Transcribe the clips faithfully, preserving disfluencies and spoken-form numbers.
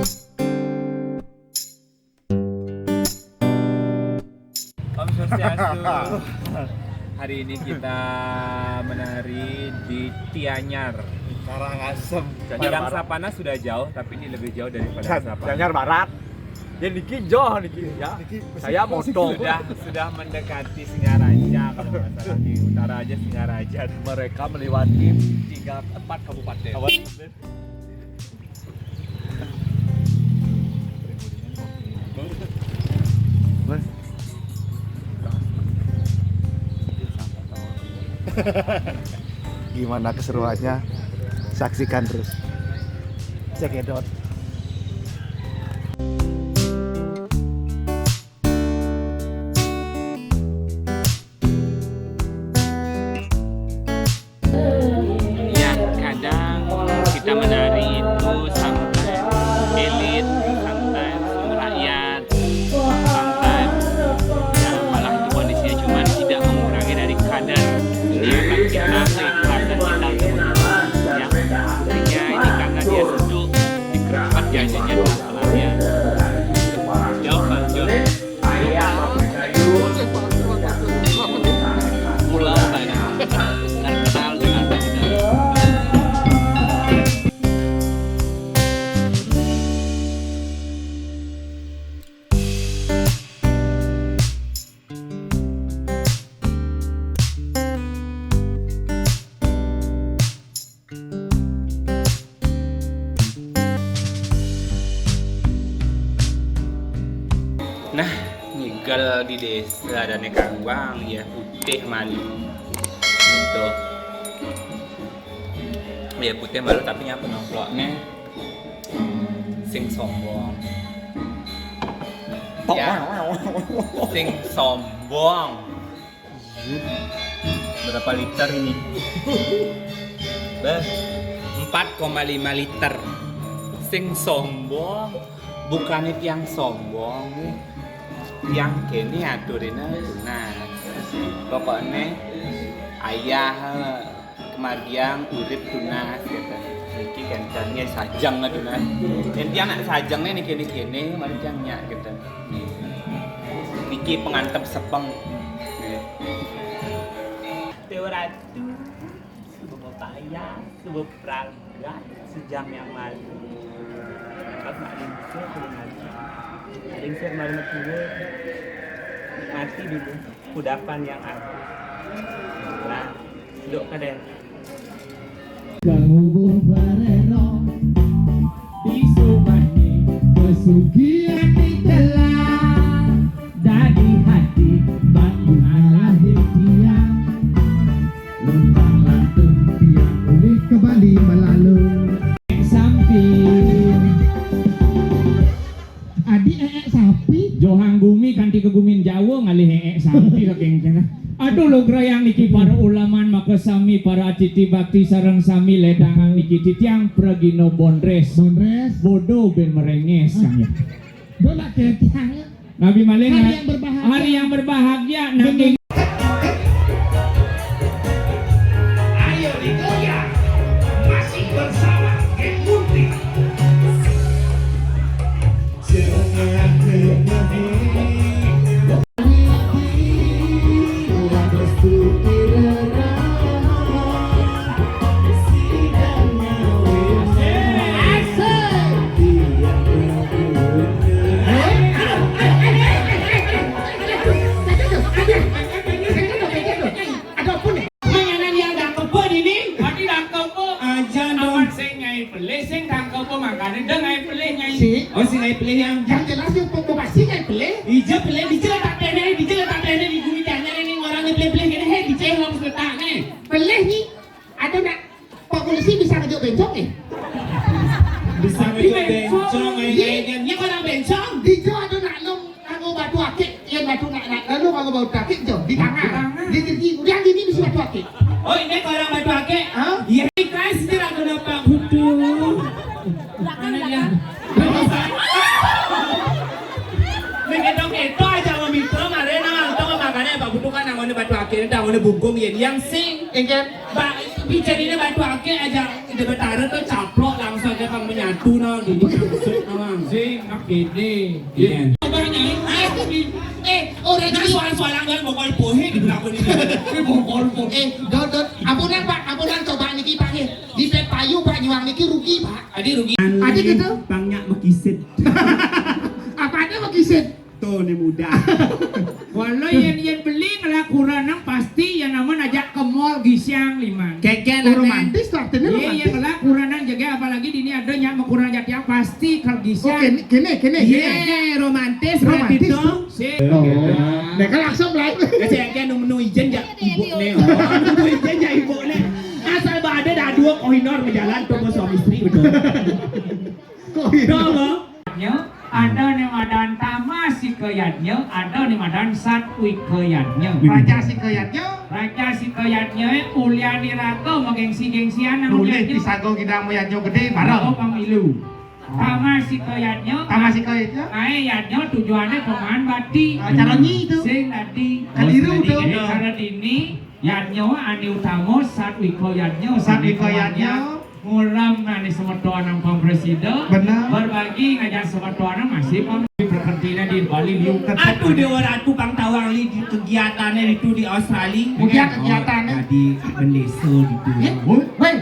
Om Swastiastu. Hari ini kita menari di Tianyar. Karangasem. Di Langsapanas sudah jauh, tapi ini lebih jauh daripada Langsapanas. Tianyar Barat. Ya niki jauh niki ya. Saya moto. Sudah sudah mendekati Singaraja, kalau nggak salah di utara aja Singaraja. Mereka melewati tiga empat kabupaten. Gimana keseruannya? Saksikan terus. Cekidot. Ya, kadang kita menari itu sometimes elit, sometimes rakyat, sometimes ya apalah itu kondisinya, cuman tidak mengurangi dari kadar niatan kita, keikhlasan kita untuk menari. Ya, artinya ini karena dia sejuk, dikerepet ya, jadinya dalamnya. Jauh, Bang, jauh. Nah, ngigel di desa Dane Kawang, ya putih malu. Tuh. Ya putih malu, tapi nyapa nomploknya sing sombong. Ya. Sing sombong. Berapa liter ini? Beh, empat koma lima liter. Sing sombong, bukannya tiang sombong nih. Tiang kene aturina tunas. Pokoknya ayah kemargiang urip tunas gitu. Iki kencangnya sajeng tunas. Enti anak sajeng nih kene-kene, mari tiang nyak gitu. Iki pengantem sepeng. Dewa Ratu, suba payah, suba perangga, sejam yang lalu. Dapat mak lingsir, belum lagi. Lingsir malu metu. Mati dulu, kudapan yang ada. Nah, duduk ke deh. Kamu barero, bisubane, kesugihan di telan. Dadi hati batu ngalahin tiang. Luntang lantung tiang ulih ke Bali malalu. Samping. Adi eek sapi. Johang gumi kanti ke gumin Jawa ngalih eek sapi saking kena. Aduh, lugrayang niki para ulaman, maka sami para atiti bakti sareng sami ledangan niki titiang pragina bondres. Bondres. Bodoh ben merenges kami. Dona ke tiang. Nabi malih hari yang berbahagia. Hari yang berbahagia nanging. Ayo digoyang, masih bersama Geng Munti. Ada apa nih? Mengenai yang dah kebun ini, tadi dah kebun. Ajan dong. Aman sing ngai pelih, sing dah kebun makanya dah ngai pelih ngai. Si? Oh, sing ngai pelih yang. Yang jelas yang pembuka sing ngai pelih. Ija pelih, dija letak pelih, dija letak pelih di gumi tanya ini orang ni pelih-pelih gini, hei, dija yang harus letak ni. Pelih ni, ada nak Pak polisi bisa ngejok bencong ni? Bisa ngejok bencong, ngai, ngai, ngai. Ni kau nak bencong? Dija ada nak long nganggo batu akik, ya batu nak, nak lalu nganggo batu akik jo di tangan. Di tangan. Di, di, di, udah gini bisa batu akik. Oh, ini kau orang batu akik? Hah? Iya, guys, dia nak kena Pak Putu. Belakang, belakang. Nek ketok-ketok aja sama Mitra, mare nang tong makane Pak Putu kan nangone batu akik, nangone bungkung yen yang sing. Engken. Pak, bicarine batu akik aja, di Betara tuh caplok langsung aja kan menyatu nah, di maksud nama. Ini. Iya. Coba, Nyai. Eh, eh, orang ini soal-soal yang bokol pohe di belakang ini. Ini bokol pohe. Eh, Dot, Dot, ampunang, Pak, ampunang, coba niki, Pak, nggih. Di pet payu, Pak, nyuang niki rugi, Pak. Adi rugi. Adi gitu? Bang Nyak mekisit. Apanya mekisit? Tuh, nih muda. Walau yen-yen beli ngelak kuranang pasti yang nama najak ke mall gisiang liman. Keken. Oh, romantis tuh artinya. Iya, romantis. Ngelak kuranang jaga, apalagi di ini ada nyak mekurang jatiang pasti ke gisiang. Oke, kene, kene, kene. Iya, romantis berarti romantis tuh. Si. Oh. Nah, kan langsung lah. Kasih yang kayak menu ijen ya ibu nih. Oh, menu ijen ya ibu nih. Asal ada dah dua kohinor berjalan tuh suami istri betul. Kohinor. Ada nih madan Tamasika Yadnya, ada nih madan Satwika Yadnya. Raja Sika Yadnya. Raja Sika Yadnya, eh, ulian iraga magengsi-gengsian nang nulis yadnya. Pisaga gidang yadnya gede, bareng. Oh, pamilu. Tamasika Yadnya. Tamasika Yadnya. Ae yadnya tujuannya peman bati. Ah, cara nyi itu. Sing tadi. Keliru tuh. Cara dini, yadnya ane utama, Satwika Yadnya. Satwika Yadnya. Ngulam ane semeton nang pampresida. Benar. Berbagi ngajak semeton nang masih pam-, perkentine di Bali liu. Aduh, Dewa Ratu Pang Tawang li di kegiatannya itu di Australia. Kegiatan, kegiatannya. Oh, jadi bendesa gitu. Ya? Woi, woi,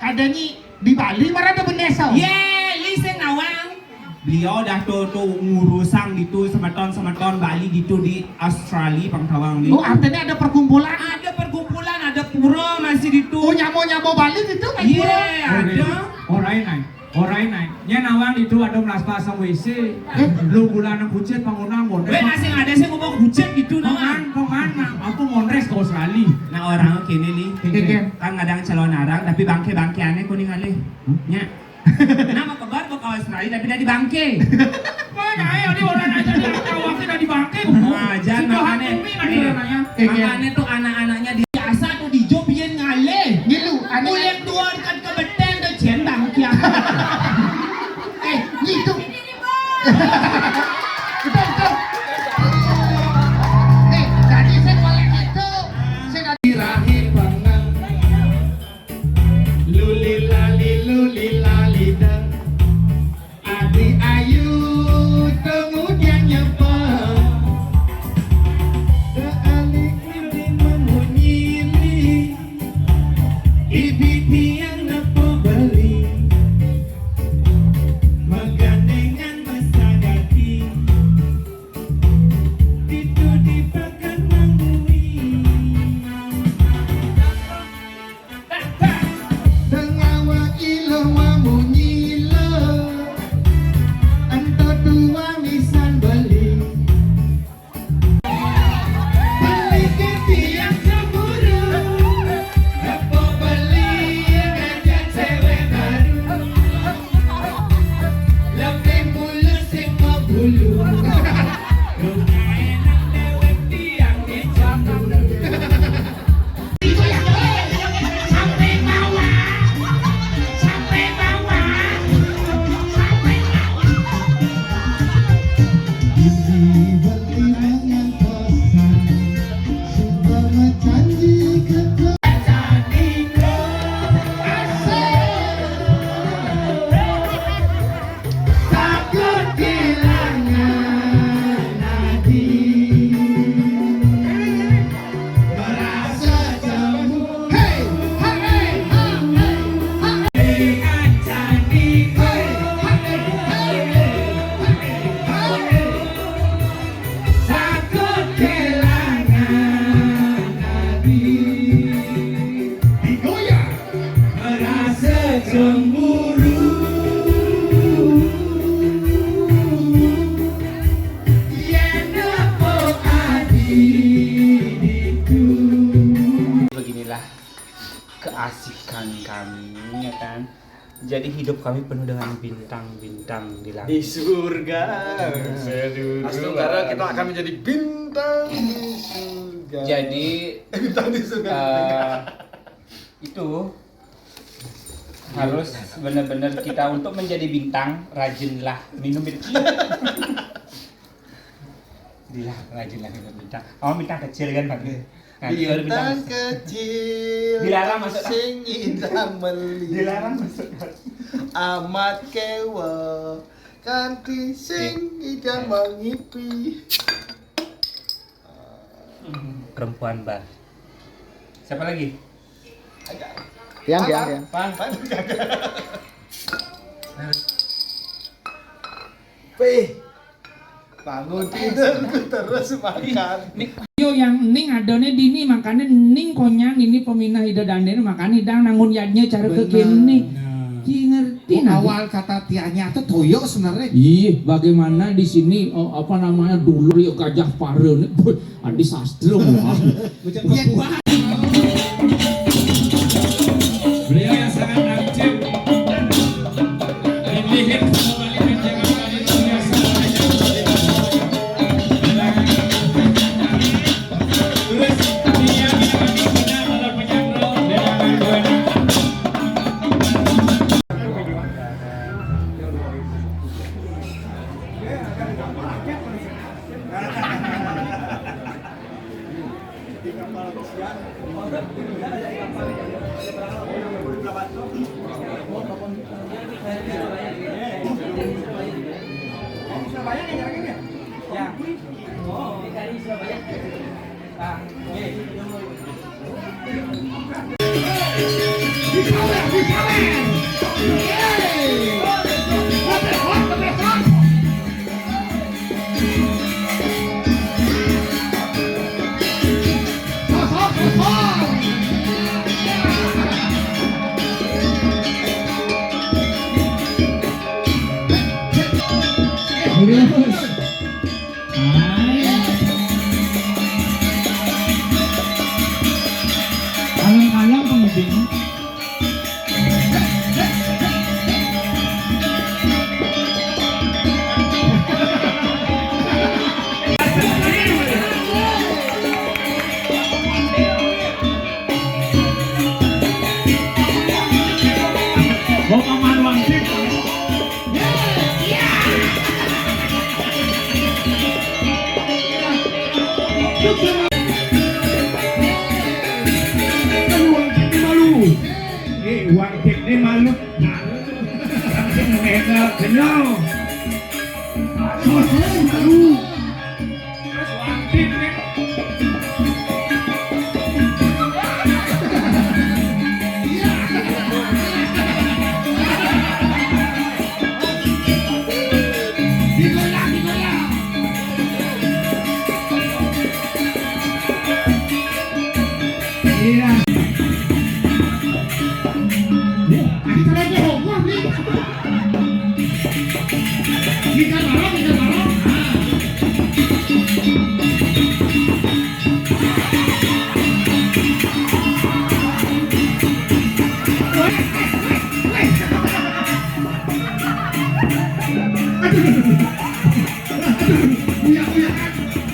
kadanya di Bali mana ada bendesa? Ye, li sing nawang. Beliau dah tu, tu ngurusang gitu semeton-semeton Bali gitu di Australia, Pang Tawang ni. Oh, artinya ada perkumpulan? Ada perkumpulan, ada pura masih gitu. Oh, nyamo-nyamo Bali gitu kan? Iya, pura? Ada. Orai nai, orai nai. Nya nawang itu ada melas pasang W C. Eh? Lu bulan kucit bangunan bon. Weh, masih ada sih ngomong kucit gitu nawang. Pengan, pengan, nah, apa mondres ke Australia? Nah, orang kene li. Kene. Kan kadang calon arang, tapi bangke-bangke aneh kuning alih. Nya. Nama kebar ke Australia tapi dari bangke. Mana ayo di orang aja di Langkawi dari bangke. Ah, jangan makanya. Makanya tuh anak-anaknya di biasa tuh di job yen ngalih. Ngilu, aneh. Kulit dua dekat ke beten tuh jen bangke. Eh, gitu. Betul, betul. Eh, tadi saya boleh gitu. Saya tadi rahim banget. Luli lali, luli lali dang. Adi ayu kemudian nyepeng. Dealik adi memunyi li. Ibi tiang nepo beli. Megandengan mesagati. Itu di pakan mangui. Dengawa ilo mamunyi lo. Ento dua misan beli. Beli ke tiang cemburu. Repo beli ngajak cewek baru. Lebih mulus sing mau bulu. Rumah enak dewek tiang di cemburu. Merasa cemburu. Yen nepo adi ditu. Beginilah keasikan kami, ya kan? Jadi hidup kami penuh dengan bintang-bintang di langit. Di surga. Astungkara, kita akan menjadi bintang di surga. Jadi, eh, bintang di surga. Eh, itu harus benar-benar kita untuk menjadi bintang, rajinlah minum itu. Dilah, rajinlah minum bintang. Oh, bintang kecil kan, Pak? Oke. Nah, bintang kecil. Dilarang masuk. Sing indah meli. Dilarang masuk. Amat kewa. Kanti sing idaman ngipi. Perempuan bar. Siapa lagi? Tiang, tiang, tiang. Pang. Pih. Bangun tidur terus makan. Yo, yang ning adone dini, makane ning konyang ini peminah ida dandene, makane idang nangun yadnya cara kekini. Bener. Ki ngerti. Oh, nah. Awal kata tianya tuh toyo sebenarnya. Iya, bagaimana di sini, oh, apa namanya, dulu yo gajah para nih, adi sastra, wah. Macam buah. Beliau yang sangat aktif. Ini hit kembali menjelang kali luar biasa. Terus, dia, dia, dia, dia, dia, dia, dia, dia, dia, Alang-alang pengunjung. Mau paman wangsit. Kan wangsit ni malu. Eh, wangsit ni malu. Wangsit ni malu. Malu. Iya. Wah, ada cara bohong, wah, nih. Bisa bareng, bisa bareng. Aduh, aduh, aduh. Aduh, aduh, aduh. Uya, uya.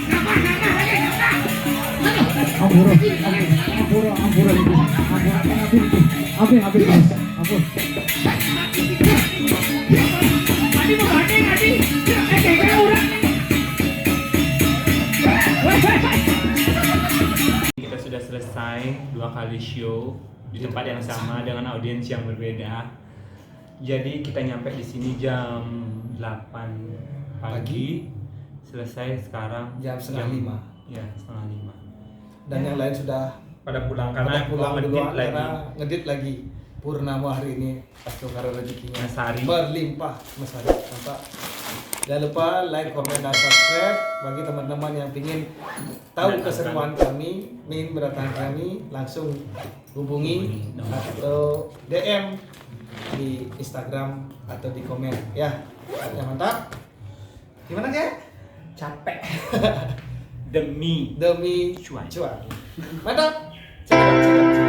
Nambah, nambah lagi, nambah. Aduh. Ampura, ampura, ampura, ampura. Ampura, ampura. Ampun, ampun, Mas. Ampun. Tadi mau pakai tadi. Eh, kira-kira orang. Kita sudah selesai dua kali show di tempat yang sama dengan audiens yang berbeda. Jadi kita nyampe di sini jam delapan pagi, selesai sekarang jam setengah lima. Ya, setengah lima. Dan yang lain sudah pada pulang karena pulang duluan karena ngedit lagi. Purnama hari ini, astungkara rezekinya mesari, berlimpah mesari. Nampak? Jangan lupa like, komen, dan subscribe. Bagi teman-teman yang ingin tahu keseruan kami, ingin mendatangi kami, langsung hubungi atau D M di Instagram atau di komen, ya. Ya, mantap. Gimana, Kak? Capek. Demi cuan. Mantap. Cakep, cakep, cakep.